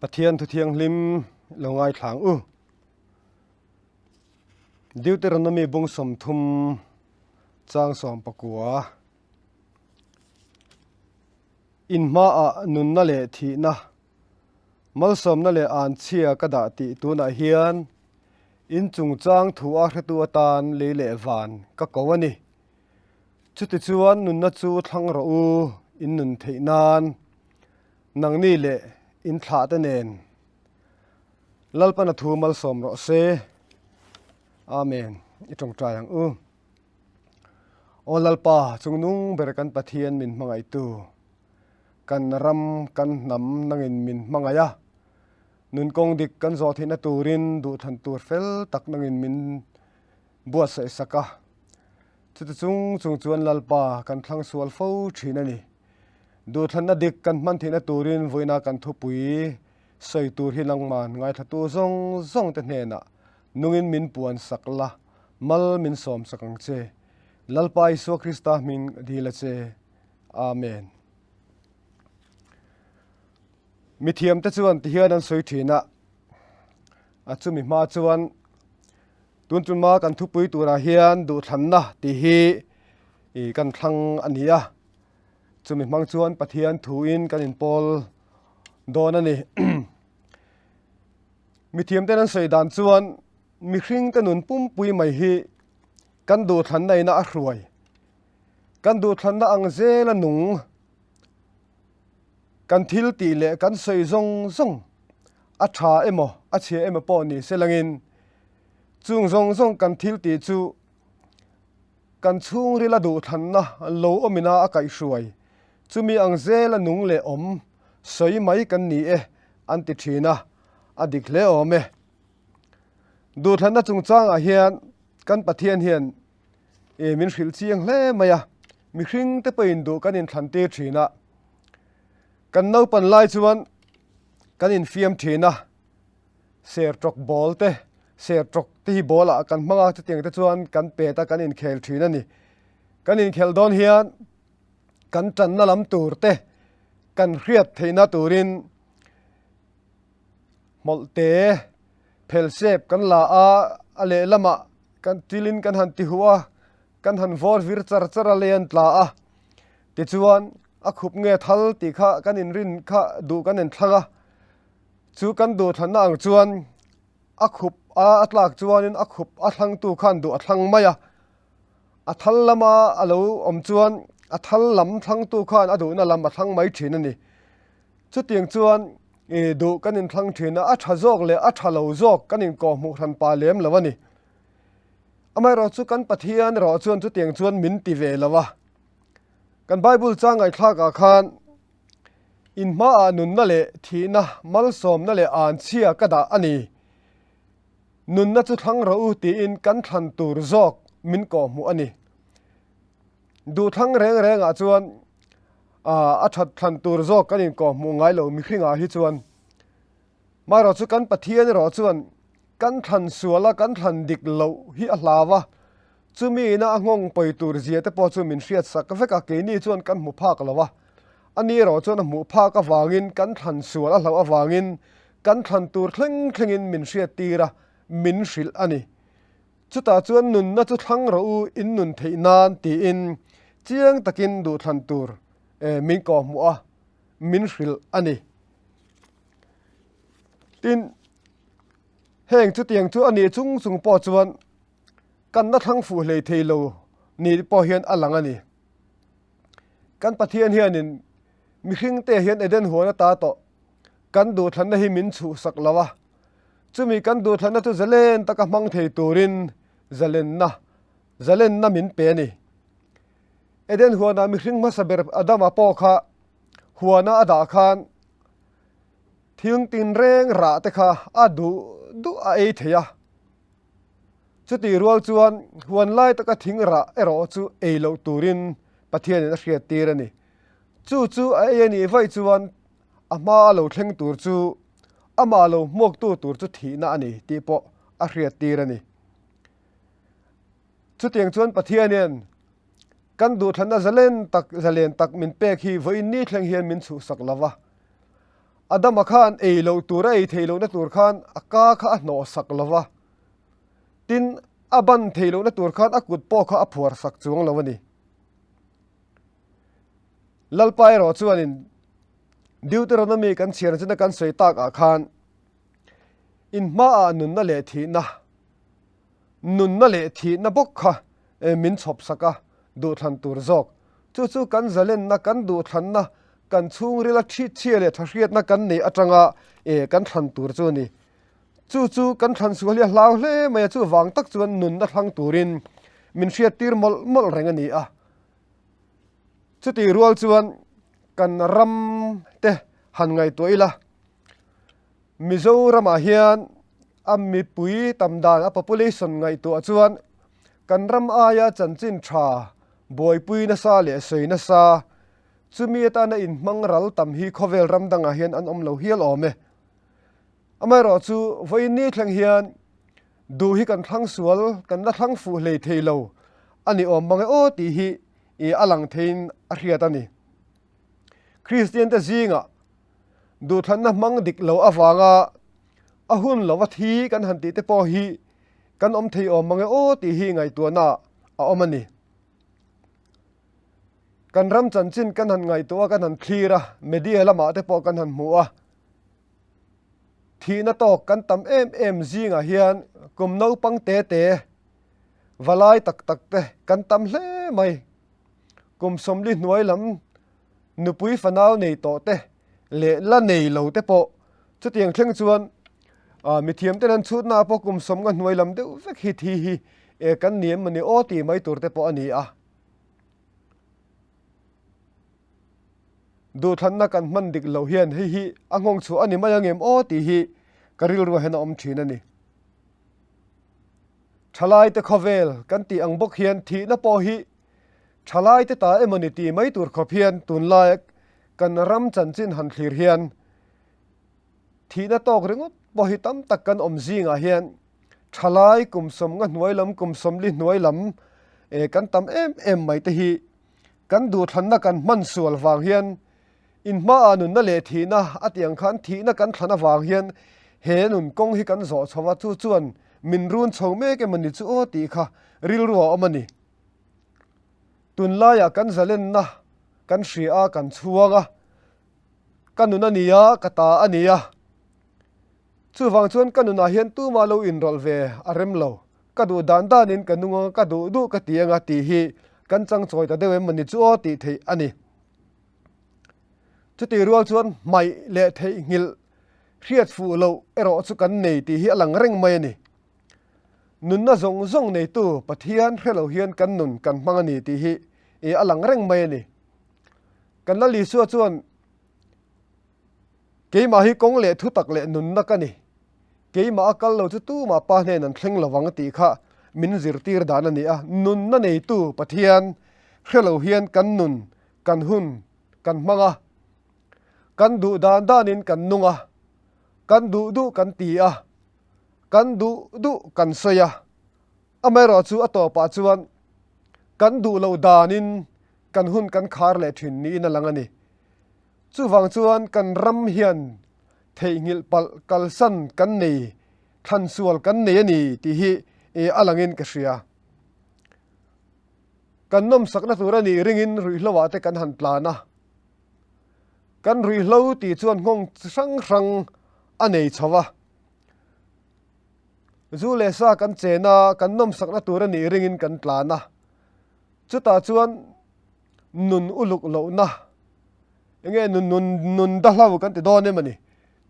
Pathian thu thianghlim lo ngaithlang u. Deuteronomy bung 30 chang 19. In hmaah nunna leh thihna, malsawmna leh anchhia ka dah tih tunah hian in chungchang thu a hretu atan lei leh van ka ko a ni. Chutichuan nunna chu thlang rawh u, in nun theih nan nangni leh in thlah te nen Lalpana thu malsawm rawh se. Amen. I tawngtai ang u. Aw Lalpa, chungnung ber kan Pathian min hmangaihtu, kan ram, kan hnam nangin min hmangaih a, nun kawng dik kan zawh theihna turin duhthlan tur fel tak nangin min buatsaih sak a. Chuti chung chung chuan Lalpa kan thlang sual fo thin a ni. Duhthlanna dik kan hman theihna turin vawiina kan thupui sawi tur hi nangman ngaithlatu zawng zawng te hnenah nungin min puan sak la, mal min sawm sak ang che. Lalpa Isua Krista hming a dil a che. Amen. Mithiamte chuan tihian an sawi thin a, a chumi hma chuan Tun chuma kan thupui turah hian duhthlanna tih hi ih kan thlang a ni a, chumi hmang chuan Pathian thuin kan inpawl dawn a ni. Mithiamten an sawi dan chuan mihringte nun pumpui mai hi kan duhthlanna ina a hruai, kan duhthlanna ang zela nung, Kan thil tih leh kan sawi zawng zawng a tha emaw a chhia emaw pawh ni se langin chung zawng zawng kan thil tih chu kan chhungrila duhthlanna lo awmina a kaihhruai chumi ang zela nung leh awm sawi mai kan ni e an ti thin a, a dik hle awm e. Duhthlanna chungchangah hian kan Pathian hian E min hrilh chiang hle mai a, mihring te pawhin duh kan inthlan tir thin a, kan naupan lai chuan kan infiam thin a, sertawk ball te, sertawk te hi ball ah kan hmang a, chutiang te chuan kan pet a kan inkhel thin a ni. Kan inkhel dawn hian kan tanna lam tur te kan hriat theihna turin hmawlh te phelsep kan la a, a lehlamah kan tilin kan han ti huh a, kan han vawr vir char char a lei an tla a, tichuan a khup nge thal tih kha kan inrin kha duh kan inthlang a, chu kan duhthlanna ang chuan a khup a a tlak chuanin a khup a thlangtu khan duh a thlang mai a, a thal lama a lo awm chuan a thal lam thlangtu khan a duhna lam a thlang mai thin a ni. Chutiang chuan i duh kan inthlang thin a, a tha zawk leh a tha lo zawk kan inkawhhmuh hran pah lem lo a ni. Amaherawh chu kan Pathian erawh chuan chutiang chuan min ti ve lo a. Kan Bible chang ngaihthlakah khan in hmaah nunna leh thihna, malsawmna leh anchhia ka dah a ni. Nunna chu thlang rawh u tiin kan thlan tur zawk min kawhhmuh a ni. Duhthlang reng rengah chuan a that thlan tur zawk kan inkawhhmuh ngai lo mihringah hi chuan. Marawh chu kan Pathian erawh chuan kan thlan sual a, kan thlan dik loh hi a hlau a, chumi ina a nghawng pawi tur zia te pawh chu min hriat sak vek a, keini chuan kan hmu phak lo a. Ani erawh chuan a hmuh phak avangin kan thlan sual a hlauh avangin kan thlan tur thleng thlengin min hriat tir a, min hrilh a ni. Chutah chuan nunna chu thlang rawh u in nun theih nan tiin chiang takin duhthlan tur min kawhhmuh a, min hrilh a ni. Tin, heng chutiang chu a nih chung chung pawh chuan kan la thlang fuh hlei thei lo ni pawh hian a lang a ni. Kan Pathian hianin mihringte hian Eden huan ata tawh kan duhthlanna hi min chhuhsak lo a, Chumi kan duhthlanna chu zalen taka hmang thei turin zalenna, zalenna min pe a ni. Eden huanah mihring hmasa ber Adama pawh kha huana a dah khan thing tinreng rah te kha a duh duh a ei thei a. Chutih rual chuan huan lai taka thing rah erawh chu ei loh turin Pathianin a hriattir a ni. Chu chu a ei a nih vaih chuan A hma a lo thleng tur chu amah lo hmuaktu tur chu thihna a ni tih pawh a hriattir a ni. Chutiang chuan Pathianin kan duhthlanna zalen tak zalen tak min pek hi vawiin ni thleng hian min chhuhsak lo va. Adama khan ei loh tur a ei theih lohna tur khan a ka kha a hnawh sak lo va, tin a ban theih lohna tur khan a kut pawh kha a phuar sak chuang lo a ni. Lalpa erawh chuanin Deuteronomy kan chhiar china kan sawi tak ah khan in hmaah nunna leh thihna, nunna leh thihna bawk kha min chhawp sak a, duhthlan tur zawk. Chu chu kan zalenna, kan duhthlanna, kan chhungrila chhia leh thahriatna kan neih atanga kan thlan tur chu a ni. Chu chu kan thlan sual hi a hlau hle mai a, chuvang tak chuan nunna thlang turin min hriattir mawlh mawlh reng a ni a. Chutih rual chuan kan ram te han ngaihtuah ila, Mizoramah hian a mipui tam dan, a population ngaihtuah chuan kan ram aia chanchin tha buaipui nasa leh sawi nasa, chumi atana inhmang ral tam hi khawvel ram dangah hian an awm lo hial awm e. Amaherawh chu vawiin ni thleng hian duh hi kan thlang sual, kan la thlang fuh hlei thei lo a ni awm mang e aw tih hi a lang theiin a hriat a ni. Kristian te zingah duhthlanna hmang dik lo avanga a hun lova thi kan han tih te pawh hi kan awm thei awm mang e aw tih hi ngaihtuahna a awm a ni. Kan ram chanchin kan han ngaihtuah a, kan han thlir a, media lamah te pawh kan han hmu a. Thihna tawk kan tam em em zingah hian kum naupang te te, valai tak tak te kan tam hle mai. Kum 40 hnuai lam nupui fanau nei tawh te leh la nei lo te pawh chutiang thleng chuan mithiam ten an chhutna ah pawh kum 50 hnuai lam deuh vek hi thi hi kan ni em mawni aw tih mai tur te pawh a ni a. Duhthlanna kan hman dik loh hian hei hi a nghawng chhuah a ni mai ang em aw tih hi ka rilruah hian a awm thin a ni. Thalaite khawvel kan tih ang bawk hian thihna pawh hi thalaite ta emaw ni tih mai tur khawp hian tunlai kan ram chanchin han thlir hian thihna tawk ringawt pawh hi tam tak kan awm zingah hian thalai kum 50 hnuai lam kum 40 hnuai lam kan tam em em mai te hi Kan duhthlanna kan hman sual vang hian in hmaah nunna leh thihna a tih ang khan thihna kan thlan avang hian he nun kawng hi kan zawh chho a, chu chuan min run chho mek emaw ni chu aw tih kha rilru a awm a ni. Tunlaiah kan zalenna kan hria a, kan chhuang a, ka nun a ni a, ka ta a ni a, chuvang chuan ka nunah hian tumah lo inrawlh ve a rem lo. Ka duh dan danin ka nung anga ka duh duh ka ti anga tih hi kan chang chawi ta deuh em mawni chu aw tih theih a ni. Chutih rual chuan hmaih leh theihnghilh hriat fuh loh erawh chu kan nei tih hi a lang reng mai a ni. Nunna zawng zawng neitu Pathian hre lo hian kan nun kan hmang a ni tih hi a lang reng mai a ni. Kan Lal Isua chuan Keimah hi kawng leh thutak leh nunna ka ni. Keimah a kal lo chu tumah pa hnen an thleng lo ang tih kha min zirtir dan a ni a. Nunna neitu Pathian hre lo hian kan nun, kan hun kan hmang a. Kan duh dan danin kan nung a. Kan duh duh kan ti a. Kan duh duh kan sawi a. Amaherawh chu a tawpah chuan kan duh loh danin kan hun kan khar leh thin niin a lang a ni. Chuvang chuan kan ram hian theihnghilh palh kalsan kan nei, thlansual kan nei a ni tih hi a langin ka hria. Kan nawmsakna tur a nih ringin ruihhloah te kan han tlan a. Kan ruihhlo tih chuan nghawng chi hrang hrang a nei chho a. Zu leh sa kan chen a, kan nawmsakna tur a nih ringin kan tlan a. Chutah chuan nun uluk lohna enge nun nun nun dahlo kan ti dawn em a ni.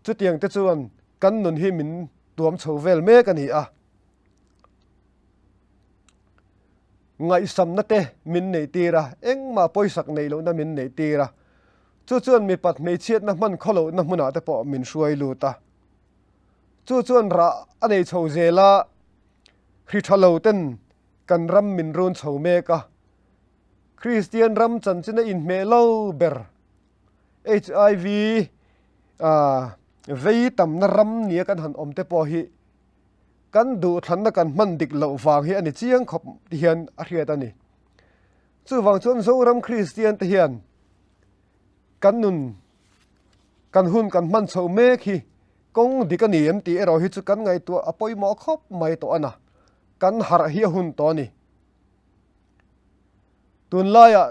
Chutiang te chuan kan nun hi min tuam chho vel mek a ni a. Ngaihsamna te min neih tir a, engmah pawisak neih lohna min neih tir a. Chu chuan mipat hmeichhiatna hman khaw lohna hmunah te pawh min hruai lut a. Chu chuan rah a nei chho zel a, hri tha lo ten kan ram min run chho mek a. Kristian ram chanchin a inhmeh lo ber. HIV vei tamna ram nia kan han awm te pawh hi kan duhthlanna kan hman dik loh vang hi a ni chiang khawp ti hian a hriat a ni. Chuvang chuan Zoram Kristian te hian kan nun. Kan hun kan hman chhoh mek hi kawng dik a ni em tih erawh hi chu kan ngaihtuah a pawimawh khawp mai tawh a na. Kan harh hi a hun tawh a ni. Tunlaiah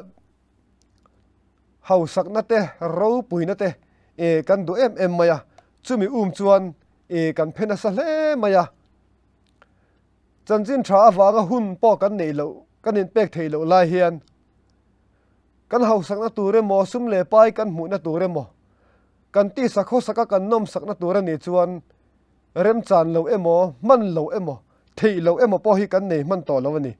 hausakna te, ropuina te kan duh em em mai a, chumi um chuan kan phe nasa hle mai a. Chanchin tha avanga hun pawh kan neih loh, kan inpek theih loh lai hian kan hausakna tur emaw, sum leh pai kan hmuhna tur emaw, kan tisa khawsaka kan nawmsakna tur a nih chuan remchan loh emaw, hman loh emaw, theih loh emaw pawh hi kan nei hman tawh lo a ni.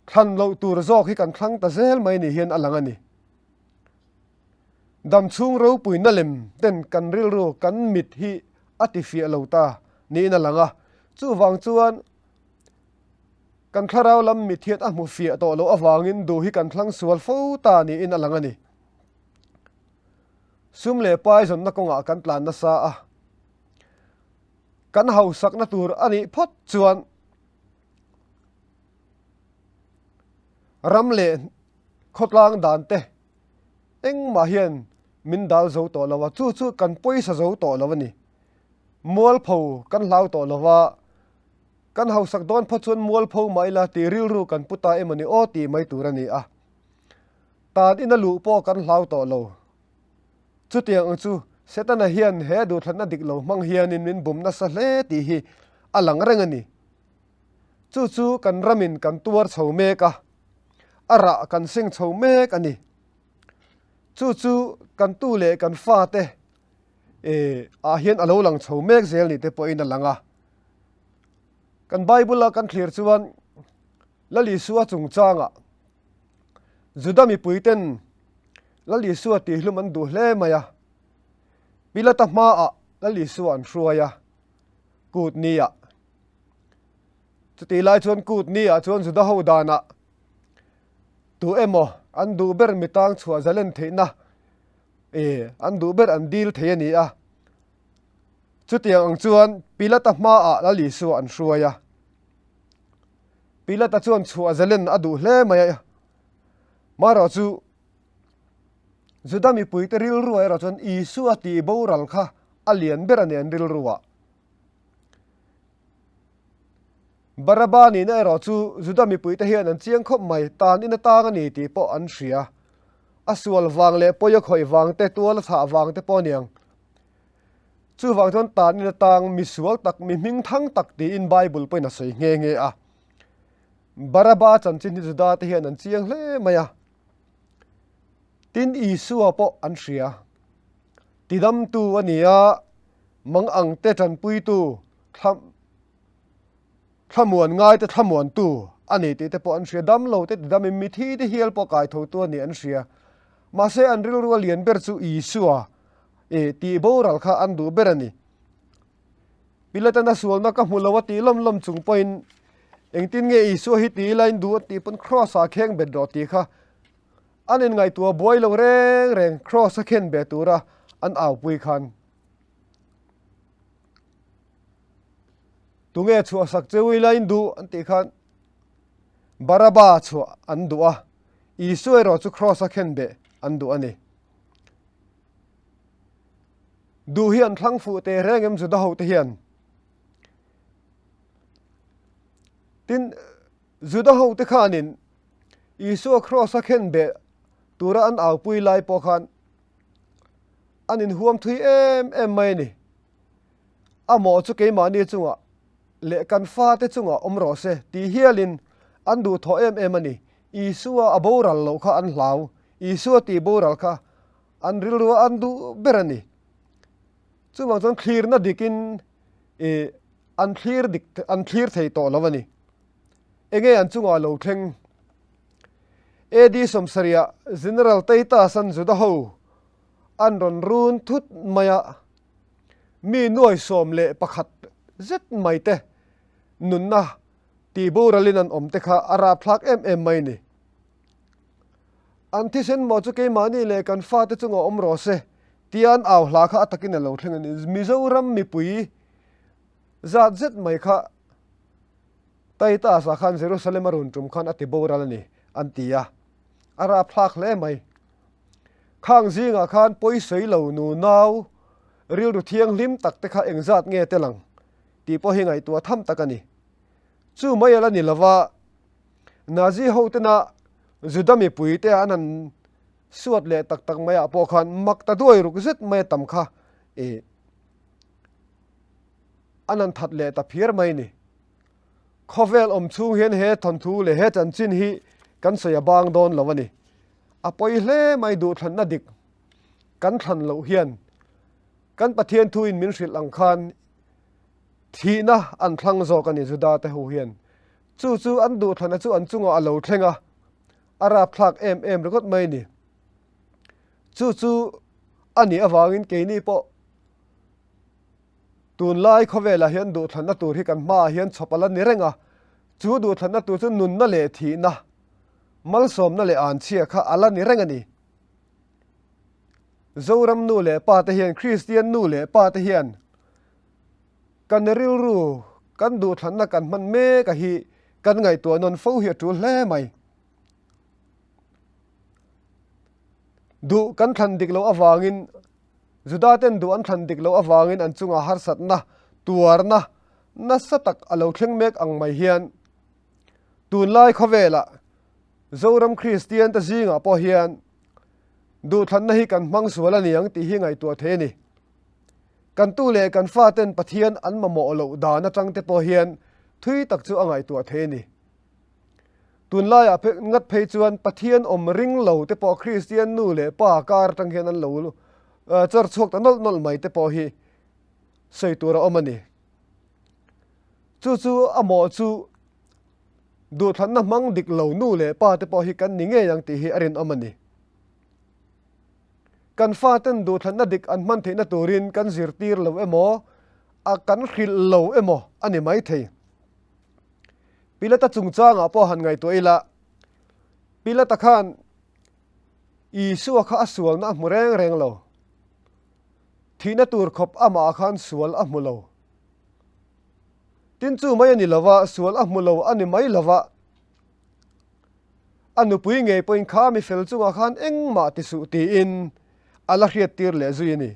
Thlan loh tur zawk hi kan thlang ta zel mai ni hian a lang a ni. Dam chhung ropuina lem ten kan rilru kan mit hi a ti fiah lo ta niin a lang a, chuvang chuan kan thlarau lam mit hian a hmu fiah tawh loh avangin duh hi kan thlang sual fo ta niin a lang a ni. Sum leh pai zawnna kawngah kan tlan nasa a, kan hausakna tur a nih phawt chuan Ram leh khawtlang dan te engmah hian min dal zo tawh lo a, chu chu kan pawisa zo tawh lo a ni. Mualpho kan hlau tawh lo va, kan hausak dawn phawt chuan mualpho mah ila tih rilru kan pu ta emaw ni aw tih mai tur a ni a. Tan ina luh pawh kan hlau tawh lo. Chutiang ang chu Setana hian he duhthlanna dik lo hmang hianin min bum nasa hle tih hi a lang reng a ni. Chu chu kan ramin kan tuar chho mek a, a rah kan seng chho mek a ni. Chu chu kan tu leh kan fate ah hian a lo lang chho mek zel ni te pawhin a lang a. Kan Bible a kan thlir chuan Lal Isua chungchangah Juda mipuiten Lal Isua tihhlum an duh hle mai a. Pilata hmaah Lal Isua an hruai a, kut niah. Chutih lai chuan kut niah chuan Juda ho danah tu emaw an duh ber mi tang chhuah zalen theihna eh an duh ber an dil thei a ni a. Chutiang ang chuan Pilata hmaah Lal Isua an hruai a. Pilata chuan chhuah zalen a duh hle mai a. Marawh chu Juda mipuite rilruah erawh chuan Isua tih boral kha a lian ber a ni an rilruah. Baraba nihna erawh chu Juda mipuite hian an chiang khawp mai, tan in atang a ni tih pawh an hria. A sual vang leh pawi a khawih vang te, tual a thah vang te pawh a niang. Chuvang chuan tan in atang mi sual tak, mi hming thang tak tiin Bible pawhin a sawi nghe nghe a. Baraba chanchin hi Juda te hian an chiang hle mai a. Tin Isua pawh an hria. Tidamtu a ni a, mang ang te tanpuitu, thla thlamuan ngai te thlamuantu a ni tih te pawh an hria. Dam lo te tidamin mithi te hial pawh kai thotu a nih an hria. Mahse an rilru a lian ber chu Isua eh tih boral kha an duh ber a ni. Pilatana sualna ka hmu lo a tih lawm lawm chung pawhin engtin nge Isua hi ti ila in duh a tih pawn Kraws ah kheng bet rawh tih kha an inngaihtuah buai lo reng reng Kraws a khen ve tura an aupui khan tunge chhuah sak cheu ila in duh an tih khan Baraba chhuah an duh a, Isua erawh chu Kraws a khen beh an duh a ni. Duh hi an thlang fuh teh reng em Juda ho te hian. Tin, Juda ho te khanin Isua Kraws a khen beh tura an aupui lai pawh khan an inhuam thui em em mai a ni. A mawh chu keimahni chungah leh kan fate chungah awm rawh se tih hialin an duhthawh em em a ni. Isua a boral loh kha an hlau. Isua tih boral kha an rilru an duh ber a ni. Chuvang chuan thlirna dikin ih an thlir dik an thlir thei tawh lo a ni. Enge an chungah lo thleng? AD sawmsarihah General Titus an Juda ho an rawn run thut mai a, mi nuai 11 zet mai te nunna tih boralin an awm te kha a rapthlak em em mai a ni. An thisen maw chu keimahni leh kan fate chungah awm rawh se tia an au hla kha a takin a lo thleng a ni. Mizoram mipui zat zet mai kha Titus-ah khan Jerusalem a run tum khan a ti boral a ni an ti a, a rapthlak hle mai. Khang zingah khan pawisawi lo nunau rilru thianghlim tak te kha engzat nge tel ang tih pawh hi ngaihtuah tham tak a ni. Chu mai a la ni lova, Nazi ho tena Juda mipui te an han suat leh tak tak maiah pawh khan mak ta duai ruk zet mai a tam kha ih an han that leh ta phiar mai ni. Khawvel awm chhung hian he thawnthu leh he chanchin hi kan sawi a bang dawn lo a ni. A pawi hle mai duhthlanna dik kan thlan loh hian kan Pathian thuin min hrilh ang khan thihna an thlang zawk a ni Juda te ho hian. Chu chu an duhthlanna chu an chungah a lo thleng a, a rapthlak em em ringawt mai a ni. Chu chu a nih avangin keini pawh Tunlai khawvelah hian duhthlanna tur hi kan hmaah hian chhawp a la ni reng a, chu duhthlanna tur chu nunna leh thihna, malsawmna leh anchhia kha a la ni reng a ni. Zoram nu leh pa te hian, Kristian nu leh pa te hian kan rilru, kan duhthlanna kan hman mek a hi kan ngaihtuah nawn fo hi a tul hle mai. Duh kan thlan dik loh avangin Juda ten duh an thlan dik loh avangin an chungah harsatna, tuarna nasa tak a lo thleng mek ang mai hian tunlai khawvelah Zoram Kristian te zingah pawh hian duhthlanna hi kan hmang sual a ni ang tih hi ngaihtuah thei a ni. Kan tu leh kan faten Pathian an mamawh loh dan atang te pawh hian thui tak chu a ngaihtuah thei a ni. Tunlaiah ngat phei chuan Pathian awm ring lo te pawh Kristian nu leh pa kar atang hian an lo char chhuak ta nawlh nawlh mai te pawh hi sawi tur a awm a ni. Chu chu a mawh chu duhthlanna hmang dik lo nu leh pa te pawh hi kan ni ngei ang tih hi a rinawm a ni. Kan faten duhthlanna dik an hman theihna turin kan zirtir lo emaw, a kan hrilh lo emaw a ni maithei. Pilata chungchangah pawh han ngaihtuah ila, Pilata khan Isua kha a sualna a hmu reng reng lo. Thihna tur khawp amah khan sual a hmu lo. Tin chu mai a ni lova, sual a hmu lo a ni mai lova, a nupui ngei pawhin kha mi fel chungah khan engmah ti suh tiin a la hriattir leh zui a ni.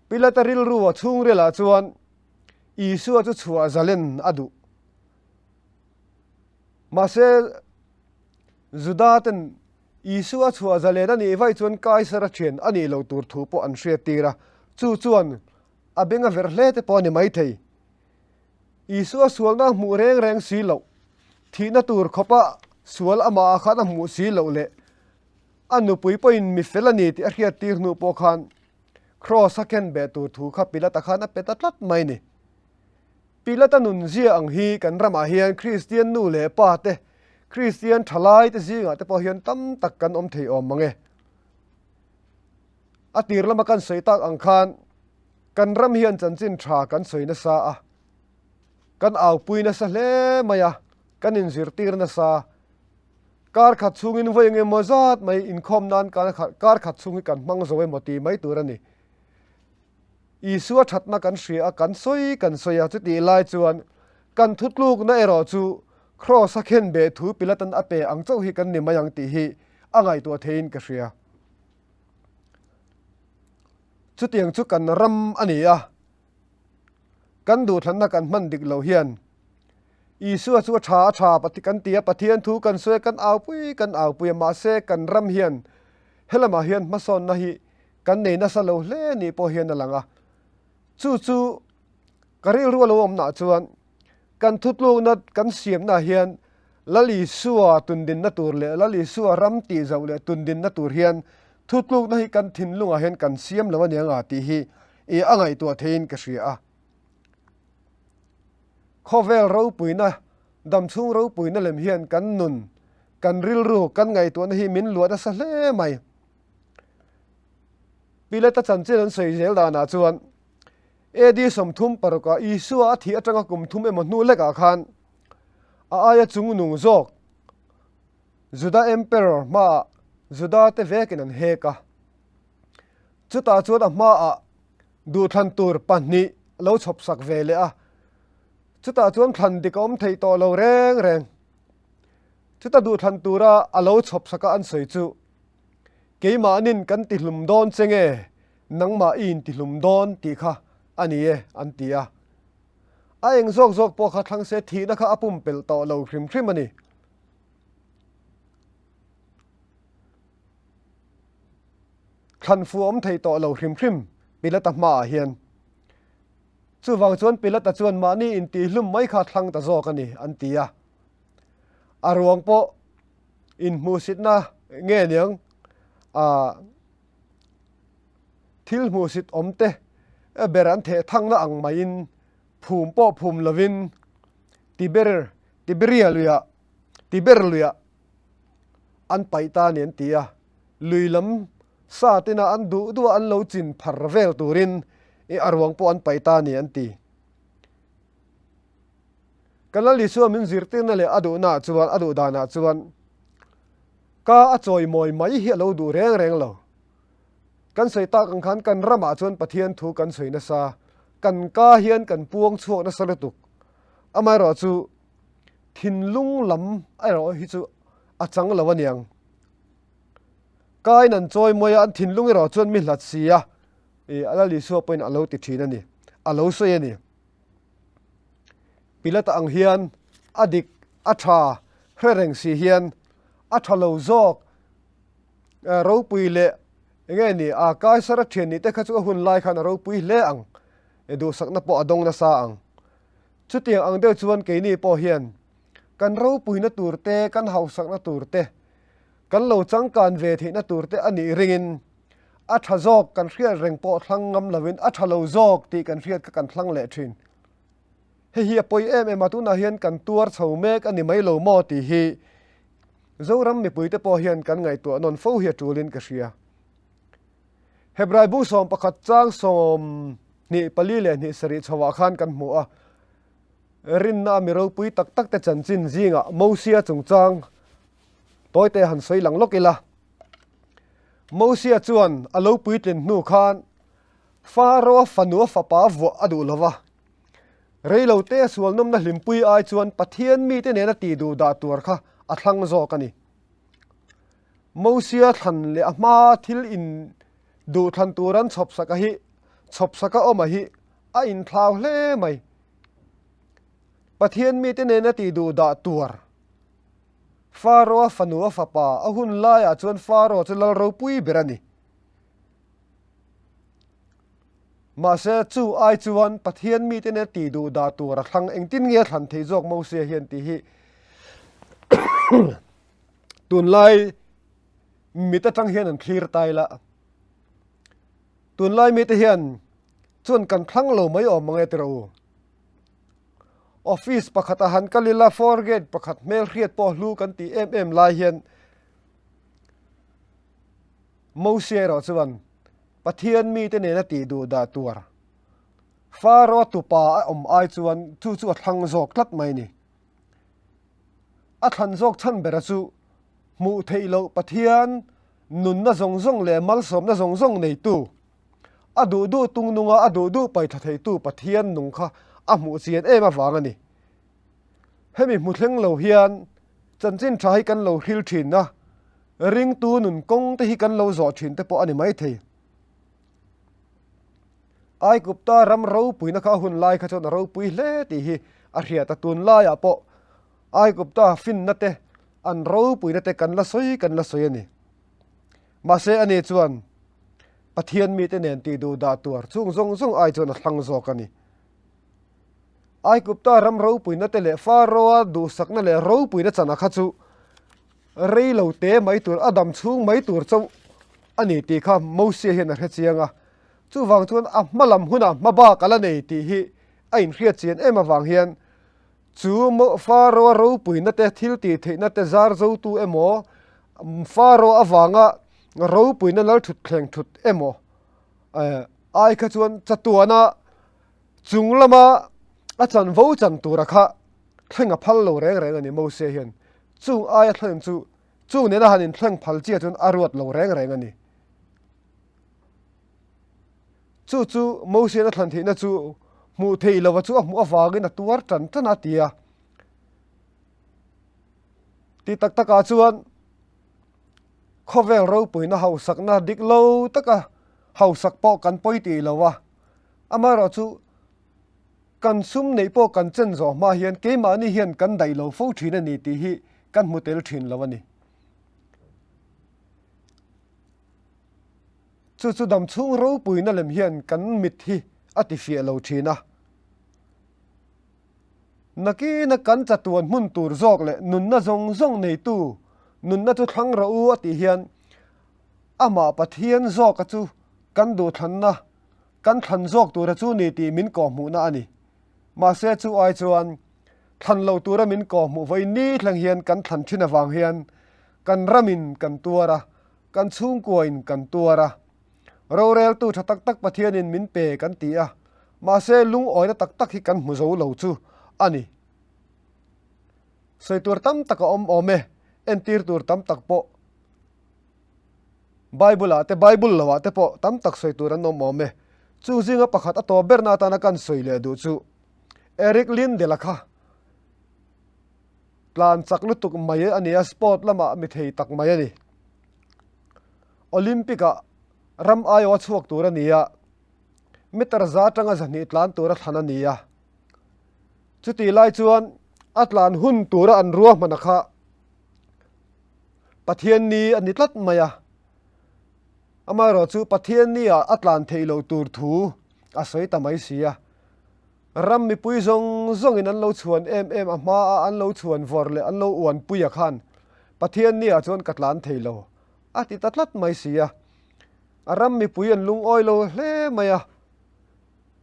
Pilata rilru a chhungrilah chuan Isua chu chhuah zalen a duh. Mahse, Juda ten Isua chhuah zalen a nih vaih chuan Kaisara thian a nih loh tur thu pawh an hriattir a, chu chuan a beng a verh hle te pawh a ni maithei. Isua sualna a hmuh reng reng si loh, thihna tur khawpa sual amah khan a hmuh si loh leh a nupui pawhin mi fel a ni tih a hriattir hnu pawh khan Kraws a ken beh tur thu kha Pilata khan a pe ta tlat mai ni. Pilata nunzia ang hi kan ramah hian Kristian nu leh pa te, Kristian thalai te zingah te pawh hian tam tak kan awm thei awm mang e. A tir lama kan sawi tak ang khan kan ram hian chanchin tha kan sawi nasa a, kan aupui nasa hle mai a, kan inzirtir nasa. Kar khat chhungin vawi eng emaw zat mai inkhawm nan kar khat chhung hi kan hmang zo emaw tih mai tur a ni. Isua thatna kan hria a, kan sawi kan sawi a, chutih lai chuan kan thutlukna erawh chu Kraws a khen beh thu Pilatan a pe ang chauh hi kan ni mai ang tih hi a ngaihtuah theiin ka hria. Chutiang chu kan ram a ni a, kan duhthlanna kan hman dik loh hian Isua chu a tha a tha kan ti a, Pathian thu kan sawi a, kan aupui kan aupui a, mahse kan ram hian helamah hian hmasawnna hi kan nei nasa lo hle nih pawh hian a lang a. Chu chu ka rilru a lo awmnah chuan kan thutlukna kan siamnaah hian Lal Isua tundinna tur leh Lal Isua ram tih zauh leh tundinna tur hian thutlukna hi kan thinlungah hian kan siam lo a ni anga tih hi i a ngaihtuah theiin ka hria a. Khawvel ropuina, damchhung ropuina lem hian kan nun, kan rilru, kan ngaihtuahna hi min luah nasa hle mai. Pilata chanchin an sawi zel danah chuan AD 36 ah Isua a thih atanga kum thum emaw hnu lekah khan a aia chungnung zawk Juda Emperor hmaah Juda te vekin an hek a. Chutah chuan a hmaah Duhthlan tur pahnih lo chhawp sak ve leh a, chutah chuan thlan dik a awm theih tawh lo reng reng. Chuta duhthlan tura a lo chhawp saka an sawi chu. Keimahnin kan tihlum dawn che nge, nangmah i intihlum dawn tih kha a ni e, an ti a. A eng zawk zawk pawh kha thlang se thihna kha a pumpelh tawh lo hrim hrim a ni. Thlan fu awm thei tawh lo hrim hrim Pilata hmaah hian. Chuvang chuan Pilata chuan mahni intihlum mai kha thlang ta zawk a ni, an ti a. A ruang pawh inhmuhsitna nge niang ah thil hmuhsit awm te ber an theh thangna ang maiin phum pawh phum lovin Tiber Tiberia luiah Tiber luiah an paih ta a ni an ti a, lui lam sa tina an duh duh a an lo chin phar vel turin i a ruang pawh an paih ta a ni an ti. Ka Lal Isua min zirtirna leh a duhnaah chuan a duh danah chuan ka a chawimawi mai hi a lo duh reng reng lo. Kan sawi tak ang khan kan ramah chuan Pathian thu kan sawi nasa, kan ka hian kan puang chhuak nasa lutuk. Amaherawhchu thinlung lam erawh hi chu a chang lo aniang. Kain an chawi mawi a, an thinlung erawh chuan mi hlat si a, ih a Lal Isua pawhin a lo ti thin a ni, a lo sawi a ni. Pilata ang hian a dik, a tha hre reng si hian a tha lo zawk ropui leh eng nge ni a Kaisara thian nih te kha chu a hun lai khan a ropui hle ang, duhsakna pawh a dawng nasa ang. Chutiang ang deuh chuan keini pawh hian kan ropuina tur te, kan hausakna tur te, kan lo changkan ve theihna tur te a nih ringin a tha zawk kan hriat reng pawh thlang ngam lovin a tha lo zawk tih kan hriat kha kan thlang leh thin. Hei hi a pawi em em a, tunah hian kan tuar chho mek a ni mai lo maw tih hi Zoram mipuite pawh hian kan ngaihtuah nawn fo hi a tulin ka hria. Hebrai bung 11 chang 24 leh hnih sarih chhoah khan kan hmu a, rinna a mi ropui tak tak te chanchin zingah Mosia chungchang tawite han sawi lang lawk ila. Mosia chuan a lo puitlin hnu khan Faro-a fanu a fapa vuah a duh lo va, reilote a sualnawmna hlimpui ai chuan Pathian mite nena tih duh dah tur kha a thlang zawk a ni. Mosia thlan leh a hmaa thil in duh thlan tur an chhawpsaka hi chhawpsaka awm a hi a inthlau hle mai. Pathian mite nena tih duh dah tur Faro-a fanu a fapa a hun laiah chuan Faro chu lal ropui ber a ni. Mahse chu ai chuan Pathian mite nena tih duh dah tur a thlang engtin nge a thlan thei zawk Mosia hian tih hi Tunlai mit atang hian an thlir ta ila. Tunlai mite hian chuan kan thlang lo mai awm ang e tiraw u. Office pakhat a han kal ila forgate pakhat hmelhriat pawh hlu kan tih em em lai hian Mosia erawh chuan Pathian mite nena tih duh dah tur Faro tupa a awm ai chuan chu chu a thlang zawk tlat mai a ni. A thlan zawk chhan bera chu hmuh theih loh Pathian nunna zawng zawng leh malsawmna zawng zawng neitu, a duh duh tung nunga a duh duh paithla theitu Pathian nung kha a hmuh chian em avang a ni. Hemi hmu thleng lo hian chanchin tha hi kan lo hril thin a, ringtu nun kawng te hi kan lo zawh thin te pawh a ni maithei. Aigupta ram ropuina kha a hun lai kha chuan a ropui hle tih hi a hriat a, tunlaiah pawh Aigupta finna te an ropuina te kan la sawi kan la sawi a ni. Mahse ani chuan Pathian mite nen tih duh dah tuar chung zawng zawng ai chuan a thlang zawk a ni. Aigupta ram ropuina te leh Faro-a duhsakna leh ropuina chana kha chu rei lo te mai tur, a dam chhung mai tur chauh a ni tih kha Mosia hian a hre chiang a. Chuvang chuan a hma lam hunah hma bak a la nei tih hi a inhriat chian em avang hian chu Faro-a ropuina te, thil tih theihna te zar zotu emaw, Faro avanga ropuina lal thut thleng thut emaw ai kha chuan chatuana chung lama a chanvo chan tura kha thleng a phal lo reng reng a ni Mosia hian. Chung aia thleng chu chung nena han inthleng phal chiah chuan a ruat lo reng reng a ni. Chu chu Mosian a thlan theihna chu hmuh theih lova chu a hmuh avangin a tuar tan tan a ti a. Ti tak takah chuan. Khawvel ropuina hausakna dik lo taka hausak pawh kan pawi tih lo a, amaherawhchu kan sum neih pawh kan chen zawh hma hian keimahni hian kan daih lo fo thin a ni tih hi kan hmu tel thin lo a ni. Chu chu damchhung ropuina lem hian kan mit hi a tifiah lo thin a. Nakina kan chatuan hmun tur zawk leh nunna zawng zawng neitu nunna chu thlang rawh u a tih hian amah Pathian zawka chu kan duhthlanna kan thlan zawk tura chu ni tih min kawhhmuhna a ni. Mahse chu ai chuan thlan lo tura min kawhhmuh vawi ni thleng hian kan thlan thin avang hian kan ramin kan tuar a, kan chhungkuain kan tuar a. Roreltu tha tak tak Pathianin min pe kan ti a, mahse lungawina tak tak hi kan hmu zo lo chu a ni. Sawi tur tam tak a awm awm e, entir tur tam tak pawh Bible ah te Bible lo ah te pawh tam tak sawi tur an awm awm e. Chu zinga pakhat a tawp berna atana kan sawi leh duh chu Eric Lindell-a kha tlan chak lutuk mai a ni a, sport lamah mi thei tak mai a ni. Olympic ah ram aiawh a chhuak tur a ni a, meter za atanga zahnih tlan tur a thlan a ni a. Chutih lai chuan a tlan hun tura an ruahman a kha Pathian ni a ni tlat mai a. Amaherawh chu Pathian ni ah a tlan theih loh tur thu a sawi ta mai si a. Ram mipui zawng zawngin an lo chhuan em em a hma a an lo chhuan vawr leh an lo uanpui a khan Pathian ni ah chuan ka tlan thei lo a ti ta tlat mai si a. A ram mipui an lungawi lo hle mai a.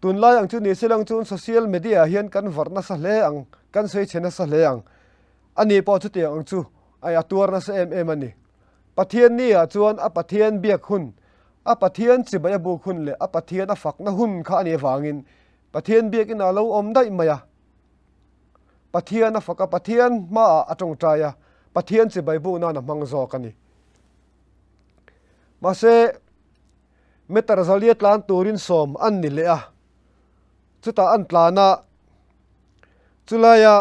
Tunlai ang chu ni se lang chuan social media ah hian kan varh nasa hle ang, kan sawi chhe nasa hle ang. Ani pawh chutiang ang chu ai a tuar nasa em em a ni. Pathian ni ah chuan a Pathian biak hun, a Pathian chibai a buk hun leh a Pathian a fakna hun kha a nih avangin Pathian biakin ah lo awm daih mai a. Pathian a fak a, Pathian hmaah a tawngtai a, Pathian chibai buk nan a hmang zawk a ni. Mahse, meter zalia tlan turin sawm an ni leh a, chutah an tlan a, chulaia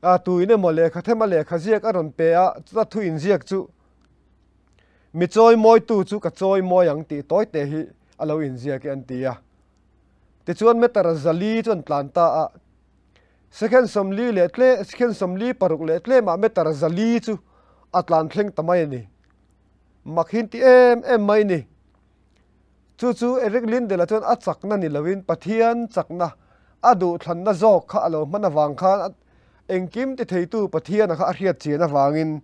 a tuin emaw lehkha them a lehkha ziak a rawn pe a, chuta thu inziak chu mi chawi mawitu chu ka chawi mawi ang tih tawi te hi a lo inziak e an ti a. Tichuan meter zali chu an tlan ta a, second 40 leh tle second 46 leh tlemah meter 400 chu a tlan thleng ta mai a ni. Mak hi an ti em em mai ni. Chu chu Eric Lindell-a chuan a chakna ni loin Pathian chakna a duhthlanna zawk kha a lo hman avang khan engkim ti theitu Pathiana kha a hriat chian avangin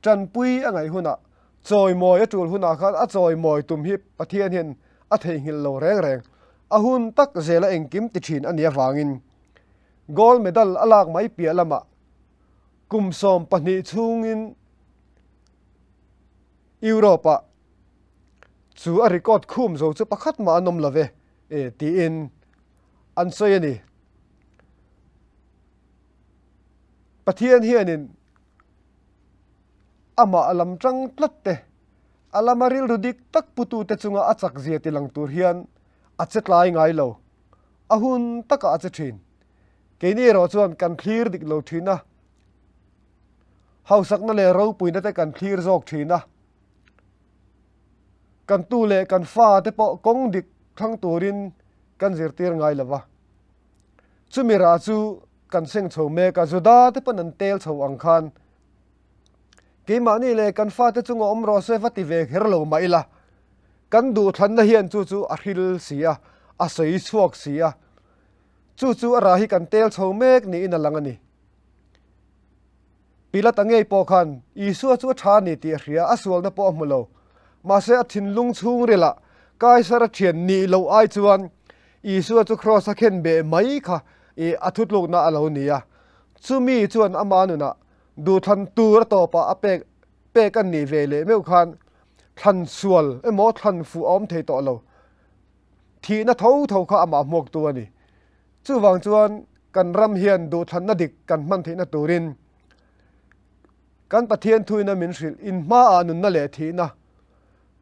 tanpui a ngaih hunah chawimawi a tul hunah khan a chawimawi tum hi Pathian hian a theihnghilh lo reng reng. A hun tak zela engkim ti thin a nih avangin gold medal a lak mai piah lamah kum 12 chhungin Europe-ah chu a record khum zo chu pakhat mah an awm lo ve e tiin an sawi a ni. Pathian hianin amah a lam tang tlat te, a lama rilru dik tak putute chunga a chak zia ti lang tur hian a che tlai ngai lo. A hun takah a che thin. Keini erawh chuan kan thlir dik lo thin a, hausakna leh ropuina te kan thlir zawk thin a, kan tu leh kan fa te pawh kawng dik thlang turin kan zirtir ngai lo va. Chumi rah chu kan seng chho mek a, Juda te pawn an tel chho ang khan keimahni leh kan fate chunga awm rawh se va ti ve kher lo mah ila, kan duhthlanna hian chu chu a hril si a, a sawi chhuak si a, chu chu a rah hi kan tel chho mek niin a lang a ni. Pilata ngei pawh khan Isua chu a tha a ni tih a hria, a sualna pawh a hmu lo. Mahse a thinlung chhungrilah Kaisara thian nih loh ai chuan Isua chu kraws a khen beh mai kha i a thutlukna a lo ni a. Chumi chuan ama nunah duhthlan tur a tawpah a pek pek a nih ve leh meuh khan thlan sual emaw thlan fuh a awm thei tawh lo. Thihna tho tho kha amah hmuaktu a ni. Chuvang chuan kan ram hian duhthlanna dik kan hman theihna turin kan Pathian thuina min hrilh in hmaah nunna leh thihna,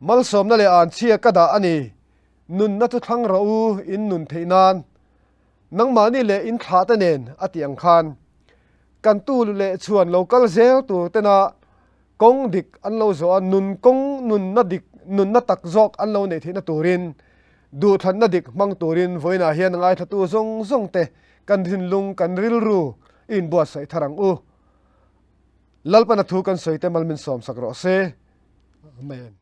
malsawmna leh anchhia ka dah a ni. Nunna chu thlang rawh u in nun theih nan nangmahni leh in thlah te nen a tih ang khan kan tu leh chhuan lo kal zel tur tena. Kawng dik an lo zawh a, nun kawng nunna dik, nunna tak zawk an lo neih theihna turin, duhthlanna dik hmang turin vawiinah hian ngaithlatu zawng zawng te kan thinlung, kan rilru i inbuatsaih thar ang u. Lalpana thu kan sawi te mal min sawmsak rawh se. Amen.